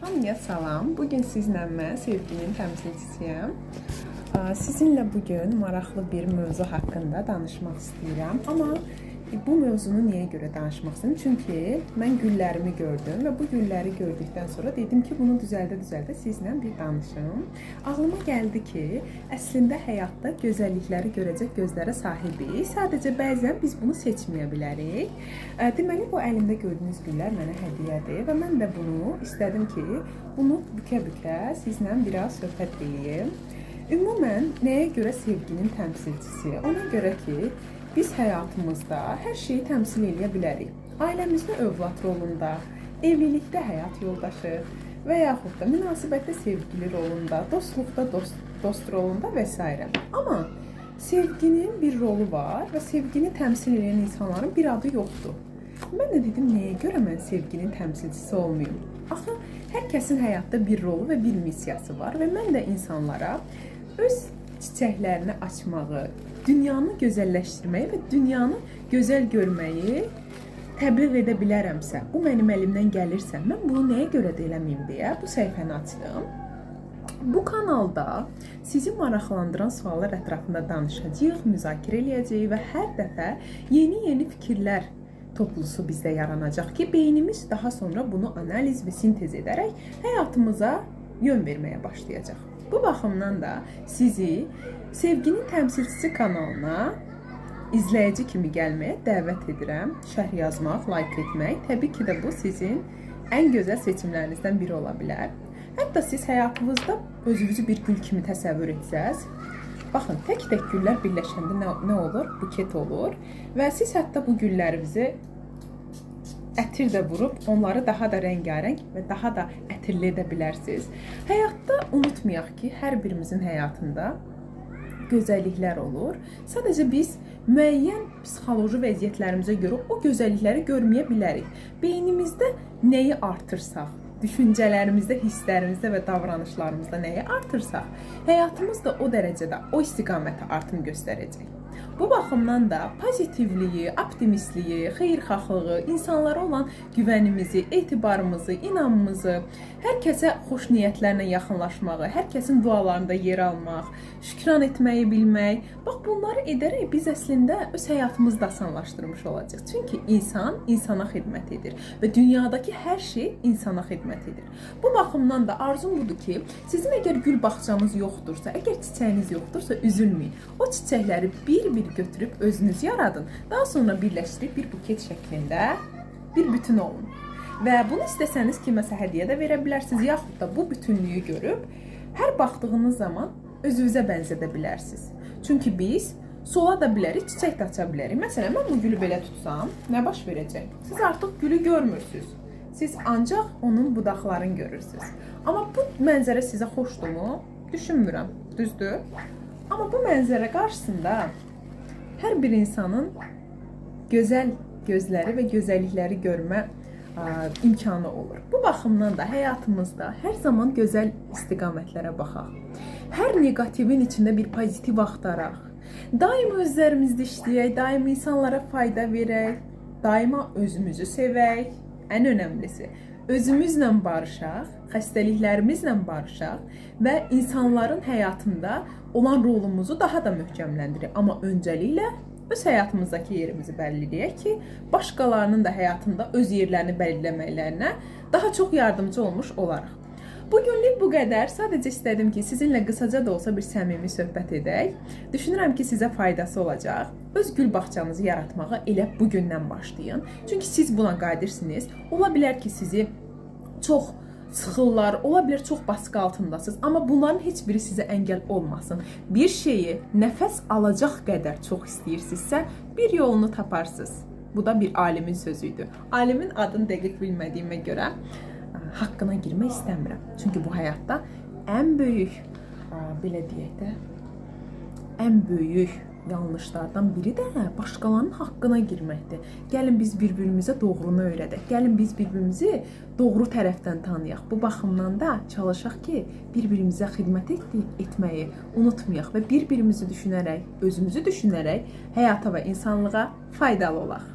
Hamıya salam. Bugün sizlə mən sevginin təmsilçisiyəm. Sizinlə bugün maraqlı bir mövzu haqqında danışmaq istəyirəm. Amma bu mövzunu niyə görə danışmaq istəyirəm? Çünki mən güllərimi gördüm və bu gülləri gördükdən sonra dedim ki, bunu düzəldə-düzəldə sizlə bir danışım. Ağlıma gəldi ki, əslində həyatda gözəllikləri görəcək gözlərə sahibik. Sadəcə bəzən biz bunu seçməyə bilərik. Deməli bu əlimdə gördüyünüz güllər mənə hədiyyədir və mən də bunu istədim ki, bunu bükə-bükə sizlə biraz söhbət eləyim. Ümumən nəyə görə sevginin təmsilçisi? Ona görə ki, biz həyatımızda hər şeyi təmsil eləyə bilərik. Ailəmizdə övlad rolunda, evlilikdə həyat yoldaşı və yaxud da münasibətdə sevgili rolunda, dostluqda dost rolunda və s. Amma sevginin bir rolu var və sevgini təmsil edən insanların bir adı yoxdur. Mən də dedim, nəyə görə mən sevginin təmsilçisi olmayım? Axı hər kəsin həyatda bir rolu və bir missiyası var və mən də insanlara öz çiçəklərini açmağı, dünyanı gözəlləşdirməyi və dünyanı gözəl görməyi təbliğ edə bilərəmsə, bu mənim əlimdən gəlirsə, mən bunu nəyə görə də eləməyim deyə bu səhifəni açdım. Bu kanalda sizi maraqlandıran suallar ətrafında danışacağıq, müzakirə eləyəcəyik və hər dəfə yeni-yeni fikirlər toplusu bizdə yaranacaq ki, beynimiz daha sonra bunu analiz və sintez edərək həyatımıza yön verməyə başlayacaq. Bu baxımdan da sizi Sevginin Təmsilçisi kanalına izləyici kimi gəlməyə dəvət edirəm. Şərh yazmaq, like etmək, təbii ki də bu sizin ən gözəl seçimlərinizdən biri ola bilər. Hətta siz həyatınızda özünüzü bir gül kimi təsəvvür etsəz, baxın, tək-tək güllər birləşəndə nə olur? Buket olur və siz hətta bu güllərinizi ətir də vurub onları daha da rəngarəng və daha da ətirli edə bilərsiniz. Həyatda unutmayaq ki, hər birimizin həyatında gözəlliklər olur. Sadəcə biz müəyyən psixoloji vəziyyətlərimizə görə o gözəllikləri görməyə bilərik. Beynimizdə nəyi artırsaq, düşüncələrimizdə, hisslərimizdə və davranışlarımızda nəyi artırsaq, həyatımız da o dərəcədə o istiqamətə artım göstərəcək. Bu baxımdan da pozitivliyi, optimistliyi, xeyirxahlığı, insanlara olan güvənimizi, etibarımızı, inamımızı, hər kəsə xoş niyyətlərlə yaxınlaşmağı, hər kəsin dualarında yer almaq, şükran etməyi bilmək, bax bunları edərək biz əslində öz həyatımızı da asanlaşdırmış olacağıq. Çünki insan insana xidmət edir və dünyadakı hər şey insana xidmət edir. Bu baxımdan da arzum budur ki, sizin əgər gül bağçanız yoxdursa, əgər çiçəyiniz yoxdursa üzülməyin. O çiçəkləri bir-bir götürüb özünüz yaradın. Daha sonra birləşdirib bir buket şəklində bir bütün olun. Və bunu istəsəniz kiməsə hədiyyə də verə bilərsiniz, yaxud da bu bütünlüyü görüb hər baxdığınız zaman özünüzə bənzədə bilərsiniz. Çünki biz sola da bilərik, çiçək də aça bilərik. Məsələn, mən bu gülü belə tutsam, nə baş verəcək? Siz artıq gülü görmürsünüz. Siz ancaq onun budaqlarını görürsünüz. Amma bu mənzərə sizə xoşdurmu? Düşünmürəm. Düzdür? Amma bu mənzərə qarşısında hər bir insanın gözəl gözləri və gözəllikləri görmə imkanı olur. Bu baxımdan da həyatımızda hər zaman gözəl istiqamətlərə baxaq. Hər neqativin içində bir pozitiv axtaraq. Daima özlərimizdə işləyək, daima insanlara fayda verək, daima özümüzü sevək. Ən önəmlisi, özümüzlə barışaq, xəstəliklərimizlə barışaq və insanların həyatında olan rolumuzu daha da möhkəmləndirək. Amma öncəliklə öz həyatımızdakı yerimizi bəlli eləyək ki, başqalarının da həyatında öz yerlərini belirləməklərinə daha çox yardımcı olmuş olarıq. Bugünlük bu qədər. Sadəcə istədim ki, sizinlə qısaca da olsa bir səmimi söhbət edək. Düşünürəm ki, sizə faydası olacaq. Öz gül bağçanızı yaratmağa elə bugündən başlayın. Çünki siz buna qadirsiniz. Ola bilər ki, sizi çox sıxırlar, ola bilər çox baskı altındasınız, amma bunların heç biri sizə əngəl olmasın. Bir şeyi nəfəs alacaq qədər çox istəyirsinizsə, bir yolunu taparsınız. Bu da bir alimin sözü idi. Alimin adını dəqiq bilmədiyimə görə haqqına girmək istəmirəm. Çünki bu həyatda ən böyük, belə deyək də, ən böyük yanlışlardan biri də başqalarının haqqına girməkdir. Gəlin biz bir-birimizə doğrunu öyrədək. Gəlin biz bir-birimizi doğru tərəfdən tanıyaq. Bu baxımdan da çalışaq ki, bir-birimizə xidmət etməyi unutmayaq və bir-birimizi düşünərək, özümüzü düşünərək həyata və insanlığa faydalı olaq.